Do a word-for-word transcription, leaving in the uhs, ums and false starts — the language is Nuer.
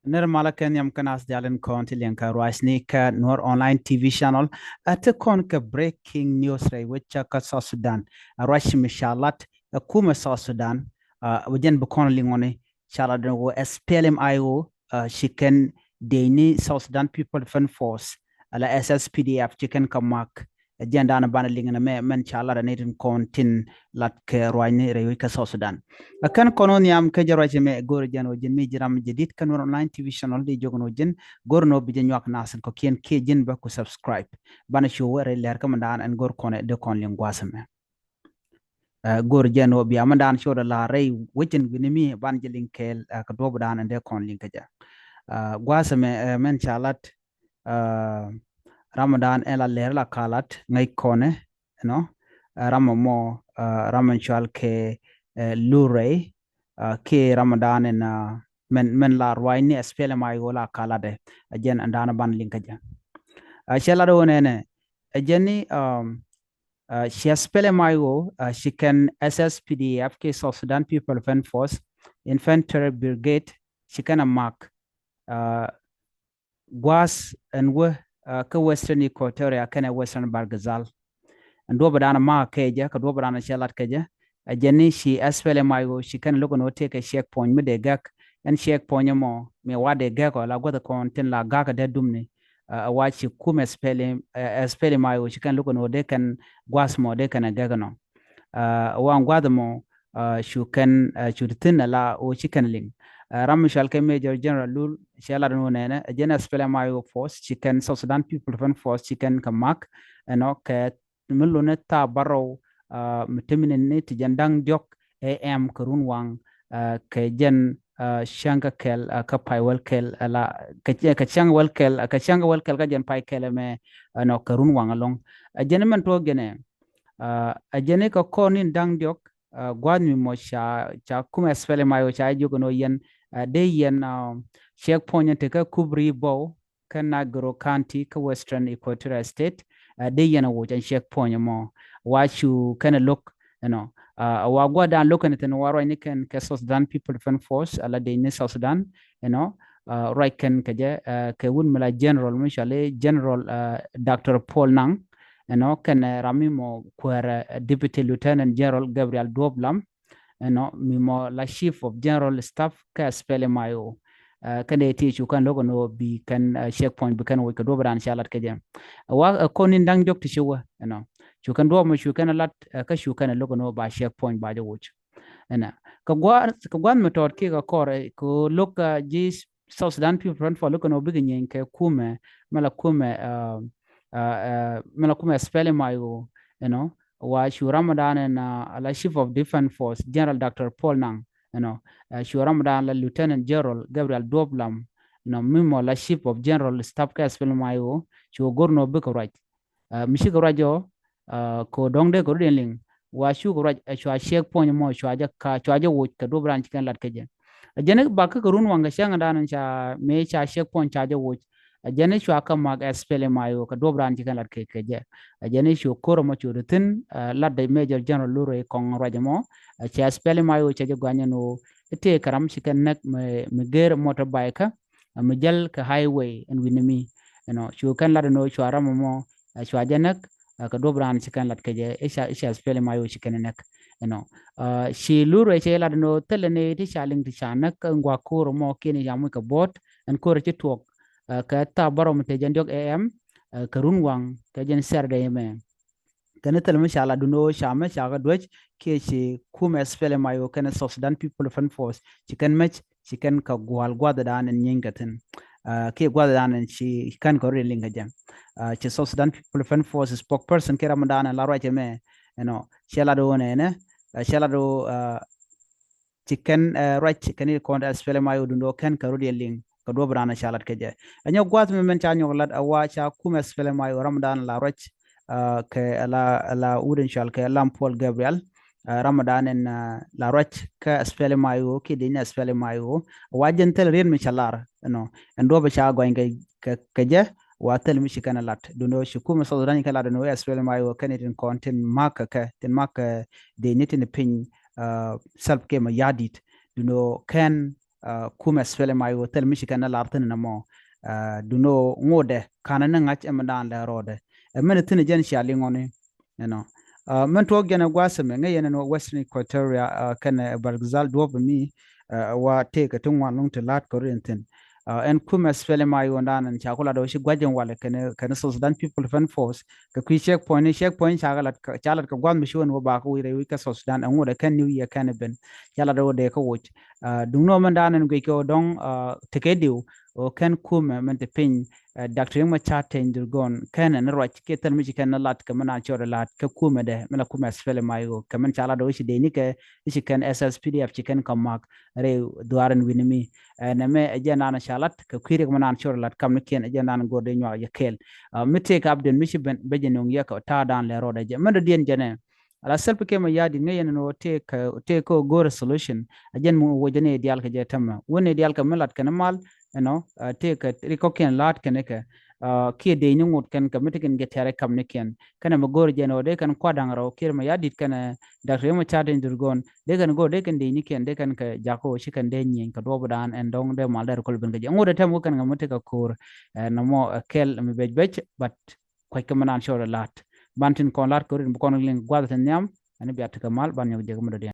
Nir malä kɛ nhiam kä nath diaal tin kɔn ti liŋ kɛ ruacni kä Nuer Online T V channel. Ɛ ti kɔn kɛ breaking news rɛy wec kä South Sudan. Ɛ ruac mi ca lat ɛ kumɛ South Sudan. Ɛ wä jɛn bi kɔn liŋ ɔni ca lat den wä S P L M I O, ɛ ci kɛn dee ni South Sudan People Defense Force, ala S S P D F ci kɛn kɛ mak. Ɛ jɛn da̱a̱n banɛ liŋ nɛ mɛ mɛn ca lat ni tin kɔn tin lat kɛ ruacni rɛy wec kä South Sudan. Ɛ kɛn kɔn wä nhiam kɛ jɛ ruac mɛ go̱r jɛn wä jɛn mi ji̱ ram jɛ dit kɛ Nuer Online T V channel di jok ni wä jɛn go̱r ni wä bi jɛ nyuak nath kɔ kiɛn kiɛ jɛn bä ku subscribe. Banɛ cu wä rɛy lɛr kä mɛ da̱a̱n ɛn go̱r kɔn ɛ dee kɔn liŋ gua̱a̱th mɛ. Ɛ go̱r jɛn wä bia mɛ da̱a̱n cu dee la rɛy wecin wi̱ni mi ban jɛ liŋ kɛɛl ɛ kɛ duɔp da̱a̱n ɛn dee kɔn liŋ kɛ jɛ. Ɛ gua̱a̱th mɛ ɛ mɛn ca lat ɛ ram mɛ da̱a̱n ɛn la lɛr la ka lat ŋäc kɔnɛ, you know, ɛ ram mɔ mɔ, ɛ ram mɛ cual kɛ, ɛ Lurey, ɛ kiɛ ram mɛ da̱a̱n ɛn, ɛ mɛn, mɛn la ruacni S P L M I O la ka lat ɛ, ɛ jɛn ɛn da̱a̱n ban liŋ kä jɛ. Ɛ cɛ lat wä nɛnɛ, ɛ jɛn ni, um, ɛ ci S P L M I O, ɛ ci kɛn S S P D F kiɛ South Sudan People Defense Force Infantry Brigade ci kɛn ɛ mak, ɛ gua̱a̱th ɛn wä, ɛ kä Western Equatoria kɛnɛ Western Bahr el Ghazal. Ɛn duɔpɛ da̱a̱n mak kɛ jɛ, kɛ duɔpɛ da̱a̱n cɛ lat kɛ jɛ. Ɛ jɛn ni ci S P L M I O ci kɛn lo̱k ɛn wä tëëkɛ checkpoint mi dee gäk. Ɛn checkpoint ɛmɔ mi wa dee gäk ɔ la gua̱th kɔn tin la gak ɛ dee dumni. Ɛ wa ci kumɛ S P L M, ɛ S P L M I O ci kɛn lo̱k ɛn wä dee kɛn gua̱a̱th mɔ dee kɛn ɛ gäk ɛnɔ. Ɛ wa gua̱a̱th mɔ, ɛ cu kɛn, ɛ cu ti thi̱n ala ɣöö ci kɛn liŋ. Ɛ ram mi cɔal kɛ Major General Lul cɛ lat ni wä nɛnɛ, ɛ jɛn S P L M I O force ci kɛn South Sudan People Defense Force ci kɛn kɛ mak ɛnɔ kɛ mi luni thaa bärɔw, ɛ mi te mi ni ti jɛn da̱ŋ diɔ̱k A M kɛ run waŋ, ɛ kɛ jɛn, ɛ cäŋ kɛ kɛl, ɛ kɛ pay wäl kɛl, ɛ la kɛ, kɛ cäŋ wäl kɛl, ɛ kɛ cäŋ kɛ wäl kɛl kä jɛn pay kɛl ɛmɛ, ɛnɔ kɛ run waŋ ɛlɔ̱ŋ. Ɛ jɛn mɛn tuɔɔk jɛn ɛ, ɛ jɛn kɛ kɔn ni da̱ŋ diɔ̱k, ɛ gua̱a̱th mi mɔ ca, ca kumɛ S P L M I O ca jiök ɛn ɣöö yɛn, ɛ dee yɛn, ɛ checkpoint ɛn te kä Kubri Bou kä Nagero County kä Western Equatoria State, ɛ dee yɛn ɛ woc ɛn checkpoint ɛmɔ. Wa cu kɛn ɛ lo̱k, you know, ɛ wa gua̱a̱th da̱a̱n lo̱k kɛn ɛ thi̱n wa ruacni kɛn kɛ South Sudan People Defense Force ala dee ni South Sudan, you know, ɛ ruac kɛn kɛ jɛ, ɛ kɛ wut mi la General mi cɔali General, ɛ Doctor Paul Nang, you know, kɛnɛ ram mi mɔ kuäärɛ, ɛ Deputy Lieutenant General Gabriel Duop Lam, you know, mi mɔ la Chief of General Staff kä S P L M I O. Ɛ kɛn dee ti cu kɛn lo̱k ɛn ɣöö bi kɛn, ɛ checkpoint bi kɛn woc kɛ duɔpɛ da̱a̱n ca lat kɛ jɛ. Ɛ wa, ɛ kɔn ni da̱ŋ diɔ̱k ti ci wä, you know. Cu kɛn duɔp mɔ cu kɛn lat, ɛ kä cu kɛn lo̱k ɛn ɣöö ba checkpoint ba jɛ woc. Ɛnɛ kɛ gua̱a̱th, kɛ gua̱a̱th mi tɔɔt kiɛ kɛ kɔr, ɛ kɛ lo̱k, ɛ ji̱ South Sudan People Front for lo̱k ɛn ɣöö bikɛ nyieeny kɛ kumɛ, mɛ la kumɛ, ɛ, ɛ, ɛ, mɛ la kumɛ S P L M I O, you know, wa cu ram mɛ da̱a̱n ɛn, ɛ, ala Chief of Defense Force General Doctor Paul Nang, you know, ɛ cu ram mɛ da̱a̱n la Lieutenant General Gabriel Duop Lam, you know, mi mɔ la Chief of General Staff kɛ S P L M I O, cu go̱r ɛn ɣöö bikɛ ruac. Ɛ mi cikɛ ruac ɔ, ɛ kɛ ɣöö dɔ̱ŋ dee kɛ rut in liŋ wa cukɛ ruac, ɛ cua checkpoint mɔ cua jɛ ka, cua jɛ woc kɛ duɔp raan ci kɛn lat kɛ jɛ. Ɛ jɛn i̱ bakä kɛ run waŋ kɛ cäŋ da̱a̱n ca mëë ca checkpoint ca jɛ woc. Ɛ jɛn i̱ cua kä mak S P L M I O kɛ duɔp raan ci kɛn lat kɛ, kɛ jɛ. Ɛ jɛn i̱ cu ko̱r ɛmɔ cu ti thi̱n, ɛ lat dee Major General Lurey kɔŋ ruac ɛmɔ. Ɛ cɛ S P L M I O cɛ jɛ guany ɛn ɣöö i̱ tëë kɛ ram ci kɛn näk mi, mi gër motorbike kä, ɛ mi jäl kɛ highway ɛn wi̱ni mi, you know, cu kɛn lat ɛn ɣöö cua ram ɛmɔ, ɛ cua jɛ näk, ɛ kɛ duɔp raan ci kɛn lat kɛ jɛ, i̱ ca, i̱ ca S P L M I O ci kɛn näk, you know. Ɛ ci Lurey cɛ lat ɛn ɣöö thilɛ ni ti ca liŋ ti ca näk kä ŋuak ko̱r ɛmɔ kiɛn i̱ ca muc kɛ buɔ̱ɔ̱t ɛn ko̱r ɛ ci tuɔɔk, ɛ kɛ thaa bärɔw mi te jɛn diɔ̱k A M, ɛ kɛ run waŋ kɛ jɛn Saturday ɛmɛ. Kɛn thil mi ca la dun ɣöö ca mɛ ca kɛ duec kiɛ ci kumɛ S P L M I O kɛn South Sudan People Defense Force ci kɛn mɛc ci kɛn kɛ gua̱a̱l gua̱a̱th da̱a̱n ɛn nyieeny kɛ thi̱n. Ɛ kiɛ gua̱a̱th da̱a̱n ɛn ci kɛn kɛ rot in liŋ kɛ jɛ. Ɛ ci South Sudan People Defense Force spokesperson kiɛ ram da̱a̱n ɛn la ruac ɛmɛ, you know, cɛ lat ɣöö nɛnɛ, ɛ cɛ lat ɣöö, ɛ ci kɛn, ɛ ruac kɛn i̱ kɔn S P L M I O dun ɣöö kɛn kɛ rot in liŋ kɛ duɔp raan ca lat kɛ jɛ. Ɛ nyɔk gua̱a̱th mi mɛn ca nyɔk lat ɛ wa ca kumɛ S P L M I O ram da̱a̱n la ruac, ɛ kɛ la, la wut in cɔal kɛ Lam Paul Gabriel, ɛ ram da̱a̱n ɛn, ɛ la ruac kä S P L M I O kiɛ dee ni S P L M I O. Wa jɛn thil riet mi ca lar, you know, ɛn duɔp ca gɔny kɛ, kɛ, kɛ jɛ wa thil mi ci kɛn lat dun ɣöö ci kumɛ South Sudan kɛ lat dun ɣöö S P L M I O kɛn i̱ tin kɔn tin mak kɛ, kɛ tin mak kɛ dee ni tin piny, ɛ Salva Kiir Mayardit dun ɣöö kɛn kumɛ SPLM-IO thil mi ci kɛn ni lar thin ni mɔ. Duno ŋotdɛ kanɛ ni ŋa̱c ɛmɛ daan lɛ rɔɔdɛ. Ɛ mɛn thin jɛn cia liŋɔni. Ɛnɔ mɛn tuɔɔk jɛn ɛ gua̱a̱th ɛmɛ ŋäc yɛn ɛn Western Equatoria kɛn ɛ Bargazal duɔ̱p mi wa tëëkɛ ti ŋuan luŋ ti la̱t kɛ ri ɛn thin. Ɛn kumɛ SPLM-IO daan ɛn ca ku lat ɔ ci gua̱c ɛn walɛ kɛn South Sudan People Defense Force kɛ kui̱ checkpoint ni checkpoint ca lat kɛ gua̱th mi ci wän wä bakä wi̱i̱ rɛy wi̱c kä South Sudan ɛŋut ɛ kɛn New Year kɛn ɛ ben. Ca lat ɔ dee kä woc. Duŋ ni ɔ mɛn daan ɛn guic kɛ ɔ dɔ̱ŋ tekɛ diw ɔ kɛn kumɛ mɛn te piny. Doctor Riek Machar Teny Dhurgon kɛn ɛn ruac kiɛ thil mi ci kɛn ni lat kɛ mi naan cɔɔd ɛ lat kɛ kumɛ dɛ mi la kumɛ SPLM-IO kɛ mɛn ca lat ɔ ci dee ni kɛ ci kɛn SSPDF ci kɛn kɛ mak rɛy dhuaar ɛn wi̱ni mi. Nɛmɛ ɛ jɛn naan ca lat kɛ kui̱ Riek mi naan cɔɔd ɛ lat kam ni kiɛn ɛ jɛn naan go̱r dee nyuak yɛ kɛɛl. Mi tëëk update mi ci ben bɛ jɛ no̱ŋ yɛ kɛ ta̱a̱ daan lɛ rɔɔdɛ jɛ mɛn dɔ̱diɛn jɛnɛ. Ala Salva Kiir Mayardit ŋäc yɛn ɛn ɣöö tëëk kɛ kɛ go̱o̱r solution. A jɛn mi wä jɛn ɛ diaal kɛ jɛ tämɛ wä ni diaal kɛ mi lat kɛn mal. Ɛnɔ tëëk kɛ ri kɔkiɛn la̱a̱t kɛn kɛ kiɛ dec ni ŋot kɛn kɛ mi ti kɛn kɛ tɛ̈r ɛ kam ni kiɛn kɛn ɛmɛ go̱o̱r jɛn ɣöö dee kɛn kua̱da̱ŋ rɛw Kiir Mayardit kɛn Doctor Riek Machar Teny Dhurgon dee kɛn go̱o̱r dee kɛn dec ni kiɛn dee kɛn kɛ jakä ɣöö ci kɛn dee nyieny kɛ duɔ̱ɔ̱p dan ɛn dɔ̱ŋ dee mal dee rɛ kɔl ben kɛ jɛ ŋot ɛ tɛm wä kɛn kɛ mi ti kɛ ko̱o̱r. Ɛn ɛmɔ ɛ kɛl mi bɛc bɛc but kuac kɛ mi naan cɔɔd ɛ la̱a̱t. Ban tin kɔn la̱a̱t kɛ rin bi kɔn liŋ gua̱th ti nhiam. Ɛn bia ti kɛ mal ban nyɔk jɛ kɛ mi dɔ̱diɛn.